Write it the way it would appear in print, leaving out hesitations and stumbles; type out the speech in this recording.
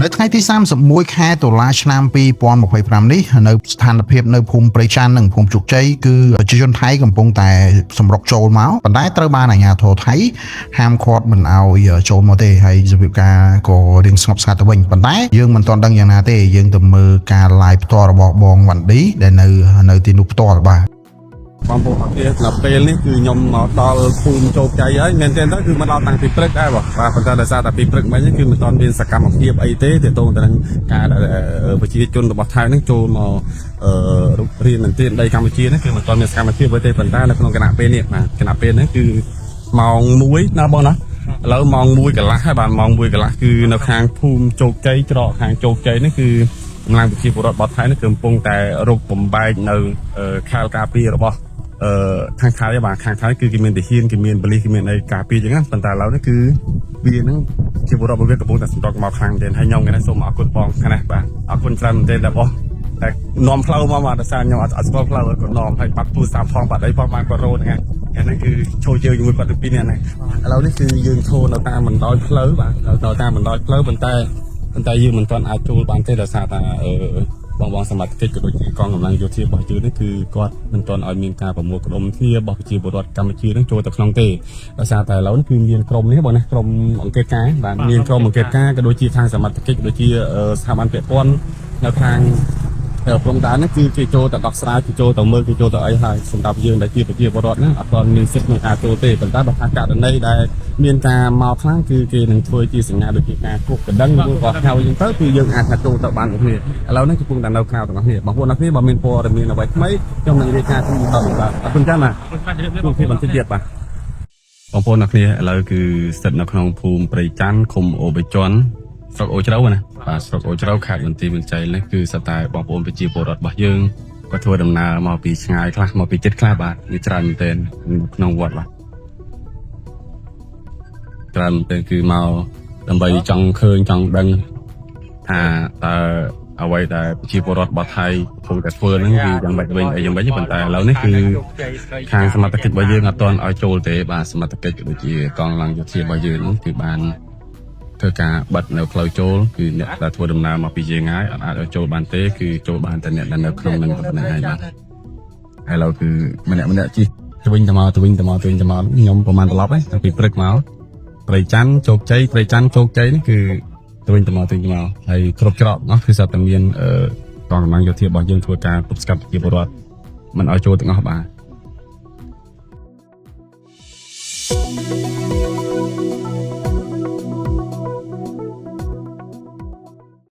នៅថ្ងៃទី31ខែតុលាឆ្នាំ2025នេះនៅស្ថានភាពនៅភូមិព្រៃច័ន្ទនិងភូមិជោគជ័យគឺប្រជាជនថៃកំពុងតែសម្រុកចូលមកប៉ុន្តែត្រូវបានអាជ្ញាធរថៃហាមឃាត់មិនឲ្យចូលមកទេហើយសភាពការក៏រៀងស្ងប់ស្ងាត់ទៅវិញប៉ុន្តែយើងមិនទាន់ដឹងយ៉ាងណាទេយើងទៅមើលការ live ផ្ទាល់របស់បងវ៉ាន់ឌីដែលនៅនៅទីនោះផ្ទាល់បាទ បងប្អូនអរគ្នាដល់ពេលនេះគឺខ្ញុំមកដល់ភូមិជោគជ័យហើយមែនទែនទៅគឺមកដល់តាំងពីព្រឹកដែរបងបាទប៉ុន្តែដោយសារតែពីព្រឹកមិញគឺមិនទាន់មានសកម្មភាពអីទេទាក់ទងទៅនឹងការដែលប្រជាជនរបស់ថៃហ្នឹងចូលមកអឺរុករាននឹងទានដីកម្ពុជាហ្នឹងគឺមិនទាន់មានសកម្មភាពអ្វីទេប៉ុន្តែនៅក្នុងគណៈពេលនេះបាទគណៈពេលនេះគឺម៉ោង1ណាបងណាឥឡូវម៉ោង1កន្លះហើយបាទម៉ោង1កន្លះគឺនៅខាងភូមិជោគជ័យច្រកខាងជោគជ័យនេះគឺកម្លាំងប្រជាពលរដ្ឋរបស់ថៃនេះគឺកំពុងតែរុកបំបែកនៅខែលការពាររបស់ អឺខាងថៃបាទខាងថៃគឺគេមានទាហានគេមានប៉ូលីសគេមានអីការពារចឹងណាប៉ុន្តែឥឡូវនេះគឺវាហ្នឹងជាបុរសរបស់វាកំពុងតែសម្រុកមកខ្លាំងមែនទែនហើយខ្ញុំគេនេះសូមអរគុណបងខាងនេះបាទអរគុណច្រើនមែនទែនដែលបងតែនាំផ្លូវមកបាទដោយសារខ្ញុំអត់អត់ស្គាល់ផ្លូវគាត់នាំហើយបាត់ទូរស័ព្ទផងបាត់អីផងបានគាត់រោហ្នឹងហើយហ្នឹងគឺឈរជើងជាមួយគាត់ទៅពីរនាក់ហ្នឹងឥឡូវនេះគឺយើងឈរនៅតាមបណ្ដោយផ្លូវបាទនៅតាមបណ្ដោយផ្លូវប៉ុន្តែប៉ុន្តែយើងមិនទាន់អាចចូលបានទេដោយសារតែអឺ បងបងសមត្ថកិច្ចក៏ដូចជាកងកម្លាំងយោធារបស់យើងនេះគឺគាត់មិនទាន់ឲ្យមានការប្រមូលផ្ដុំគ្នារបស់ប្រជាពលរដ្ឋកម្ពុជានឹងចូលទៅក្នុងទេដោយសារតែឥឡូវនេះគឺមានក្រុមនេះបងណាក្រុមអង្គការបាទមានក្រុមអង្គការក៏ដូចជាខាងសមត្ថកិច្ចក៏ដូចជាស្ថាប័នពាក់ព័ន្ធនៅខាងព្រំដែននេះគឺគេចូលទៅដោះស្រាយគេចូលទៅមើលគេចូលទៅអីហើយសម្រាប់យើងដែលជាប្រជាពលរដ្ឋហ្នឹងអត់ទាន់មានសិទ្ធិក្នុងការចូលទេប៉ុន្តែបើថាករណីដែលមានការមកខ្លាំងគឺគេនឹងធ្វើជាសញ្ញាដូចជាការគោះកណ្ដឹងឬក៏ហៅយើងទៅគឺយើងអាចថាចូលទៅបានដូចគ្នាឥឡូវនេះកំពុងតែនៅក្រៅទាំងអស់គ្នាបងប្អូនអរគ្នាបើមានព័ត៌មានអ្វីថ្មីខ្ញុំនឹងរាយការណ៍ជូនបន្តបាទអរគុណច្រើនបាទជួបគ្នាបន្តិចទៀតបាទបងប្អូនអរគ្នាឥឡូវគឺស្ថិតនៅក្នុងភូមិព្រៃច័ន្ទឃុំអូបេជន់ស្រុកអូជ្រៅណាបាទស្រុកអូជ្រៅខេត្តបន្ទាយមានជ័យនេះគឺសុទ្ធតែបងប្អូនប្រជាពលរដ្ឋរបស់យើងគាត់ធ្វើដំណើរមកពីឆ្ងាយខ្លះមកពីជិតខ្លះបាទវាច្រើនមែនទែនក្នុងវត្តបាទច្រើនមែនទែនគឺមកដើម្បីចង់ឃើញចង់ដឹងថាតើអ្វីដែលប្រជាពលរដ្ឋរបស់ថៃកំពុងតែធ្វើហ្នឹងគឺយ៉ាងម៉េចវិញអីយ៉ាងម៉េចប៉ុន្តែឥឡូវនេះគឺខាងសមត្ថកិច្ចរបស់យើងអត់ទាន់ឲ្យចូលទេបាទសមត្ថកិច្ចក៏ដូចជាកងកម្លាំងយោធារបស់យើងហ្នឹងគឺបានធ្វើការបិទនៅផ្លូវចូលគឺអ្នកដែលធ្វើដំណើរមកពីយើងហើយអត់អាចឲ្យចូលបានទេគឺចូលបានតែអ្នកដែលនៅក្នុងនឹងតែប៉ុណ្្នឹងហើយបាទហើយឥឡូវគឺម្នាក់ម្នាក់ជិះទៅវិញទៅមកទៅវិញទៅមកទៅវិញទៅមកខ្ញុំប្រហែលត្រឡប់ហើយតាំងពីព្រឹកមកព្រៃច័ន្ទជោគជ័យព្រៃច័ន្ទជោគជ័យនេះគឺទៅវិញទៅមកទៅវិញទៅមកហើយគ្រប់ច្រកអស់គឺសុទ្ធតែមានអឺកងកម្លាំងយោធារបស់យើងធ្វើការទប់ស្កាត់ប្រជាពលរដ្ឋមិនឲ្យចូលទាំងអស់បាទ